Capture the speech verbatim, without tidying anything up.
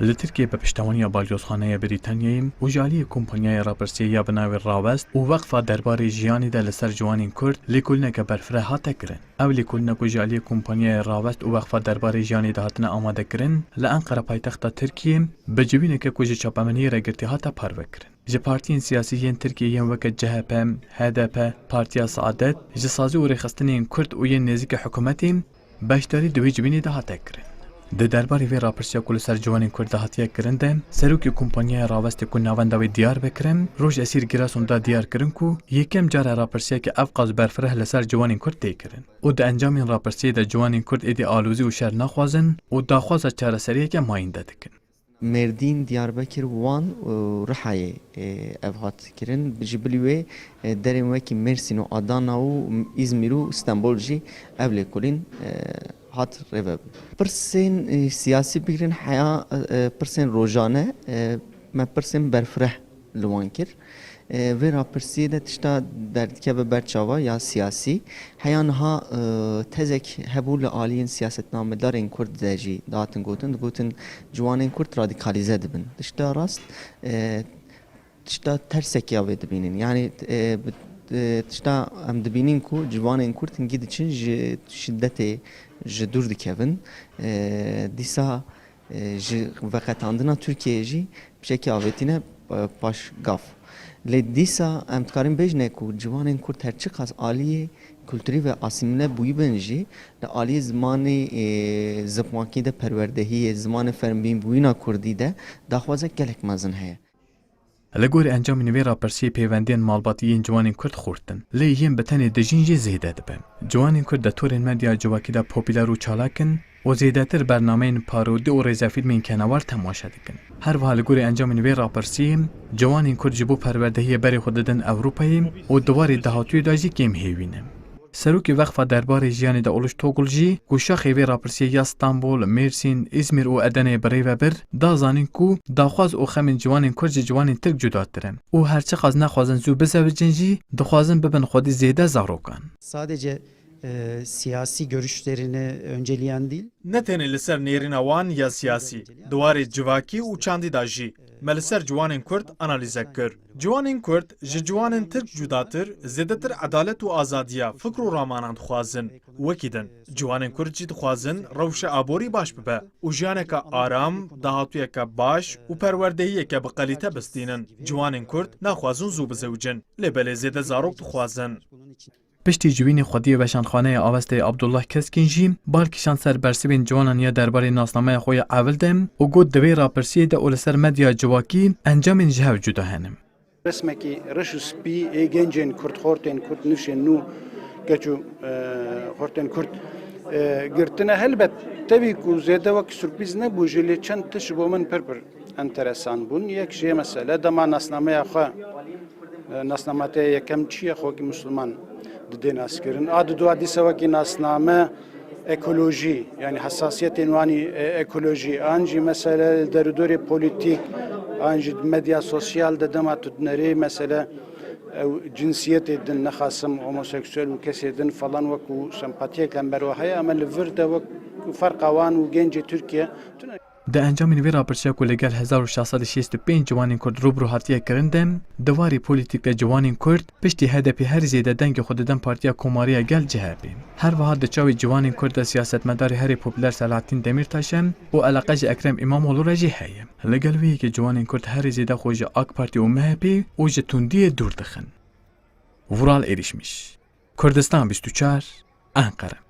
Li Tirkiyê bi piştevaniya Balyozxaneya Brîtanyayê û ji aliyê kompanyaya rapirsiyê ya bi navê Rawest û Weqfa Derbarê Jiyanê de li ser ciwanên Kurd lêkolîneke berfireh hate kirin. Ev lêkolîna ku ji aliyê kompanyaya Rawest û Weqfa Derbarê Jiyanê de hatine amadekirin, li Enqere paytexta Tirkiyê bi civîneke ku ji çapemeniyê re girtî hate parve kirin. Ji partiyên siyasî yên Tirkiyê yên weke C H P, H D P, Partiya Saadet, ji sazî û rêxistinên Kurd û yên nêzîkî hikûmetê beşdarî di wê civînê de hate kirin. Di derbarê vê rapirsiya ku li ser ciwanên Kurd de hatiye kirin de, serokê kompanyaya Rawestê ku navenda wê diyar be kirin, Roj Esîr Girason da diyar kirin ku yekem car e rapirsiyeke ev qas berfireh li ser ciwanên Kurd tê kirin û di encamên rapirsiyê de ciwanên Kurd êdî alozî û şer naxwazin û daxwaza çareseriyeke mayînde dikin. Mêrdîn, Diyarbekir, Wan û Rihayê, e, ev hat kirin. Ji bilî wê, e, derên wekî Mêrsîn û Adana û Îzmîr û Stenbol jî ev lêkolîn, e, hat rêvebin. Pirsên, e, siyasî bigirin heya, e, pirsên rojane, e, me pirsên berfireh li wan kir. E, vê rapirsiyê de tişta derdikeve ber çava ya siyasî. Heya niha, e, tezek hebû li aliyên siyasetnamedarên Kurd de jî dihatin gotin, digotin ciwanên Kurd radîkalîze dibin. Tişta rast, e, tişta tersekî ya vê dibînin. Yanî, e, bi, e, tişta em dibînin ku ciwanên Kurd hingî diçin ji şidetê ji dûr dikevin. E, dîsa e, ji veqetandina Tirkiyeyê jî bi şekî avêtîne, e, paşgav. Lê dîsa em dikarin bêjine ku ciwanên Kurd her çiqas aliyê kulturî ve asîmîle bûyî bin jî, li aliyê zimanê, e, zimankî de perwerdehiyê, zimanê fermbînbûyîna Kurdî de daxwazek gelek mezin heye. Li gorî encamên vê rapirsiyê pêwendiyên malbatî yên ciwanên Kurd xurt in, lê yên bi tenê dijîn jî zêde dibe. Ciwanên Kurd di torên medya civakî de popûler û çalak in û zêdetir bernameyên parodî û rêzefîlmên kenewar temaşe dikin. Her wiha li gorî encamên vê rapirsiyê, ciwanên Kurd ji bo perwerdehiyê berê xwe didin Ewropayê û di warê dahatûyê de jî kêm hêwî ne. Serokê Weqfa Derbarê Jiyanê de Uluç Togul jî ku şaxê vê rapirsiyê ya Stenbol, Mêrsîn, Îzmîr û Edeneyê bi rê ve bir, da zanîn ku daxwaz û xemên ciwanên Kurd ji ciwanên Tirk cudatir in û her çiqas nexwazin zû bizewicin jî, dixwazin bibin xwedî zêde zarokan. Sadece, e, siyasi görüşlerini önceleyen değil. Ne tenê li ser nêrîna wan ya siyasî, di warê civakî û çandî de jî me li ser ciwanên Kurd analîzek kir. Ciwanên Kurd ji ciwanên Tirk cudatir, zêdetir edalet û azadiya fikr û ramanan dixwazin. Wekî din, ciwanên Kurd jî dixwazin rewşa aborî baş bibe û jiyaneke aram, dahatûyeke baş û perwerdehiyeke bi qelîte bistînin. Ciwanên Kurd naxwazin zû bizewicin, lê belê zêde zarok dixwazin. Piştî civînê xwediyê Weşanxaneya Avesteyê Abdullah Keskîn jî bal kişand ser bersivên ciwanan ya derbarê nasnameya xwe ya ewil de û got, di vê rapirsiyê de û li ser medya civakî encamên ji hev cuda hene. Resmekî reş û spî ê gencên Kurd, xortên Kurd, nifşên nû, keç û, e, xortên Kurd, e, girtine. Helbet, tevî ku zêde wek surprîz nebû jî, lê çend tişt ji bo min pir pir enteresan bûn. Yek jê mesele dema nasnameya xwe, e, nasname te yekem çi ye, xwe wekî Misliman didê naskirin. A diduwa dîsa wekî nasname ekolojî, yanî hesasiyetên wanî, e, ekolojî, an jî mesele li derûdorê polîtîk, an jî medya sosyal de dema tu dinerê mesele ew cinsiyetê din, nexasim homoseksüel û kesê din falan wekû sempatiyek em ber we heye, em ê li vir de wek ferqa wan û gencê Tirkiye tune. Di encamên vê rapirçeya ku li gel hezar û şeş sed û şêst û pênc ciwanên Kurd rû bi rû hatiye kirin de, di warê polîtîk de ciwanên Kurd piştî H D P herî zêde dengê xwe didin Partiya Komariya Gel, C H P. Her wiha di çavê ciwanên Kurd de siyasetmedarê herî popûler Selahattîn Demîrtaş e û eleqe ji Ekrem Îmamoğlu re jî heye. Li gel wê yekê ciwanên Kurd herî zêde xwe ji AK Partî û M H P û ji tundiyê dûr dixin. Vural Erişmiş, Kurdistan bîst û çar, Enqere.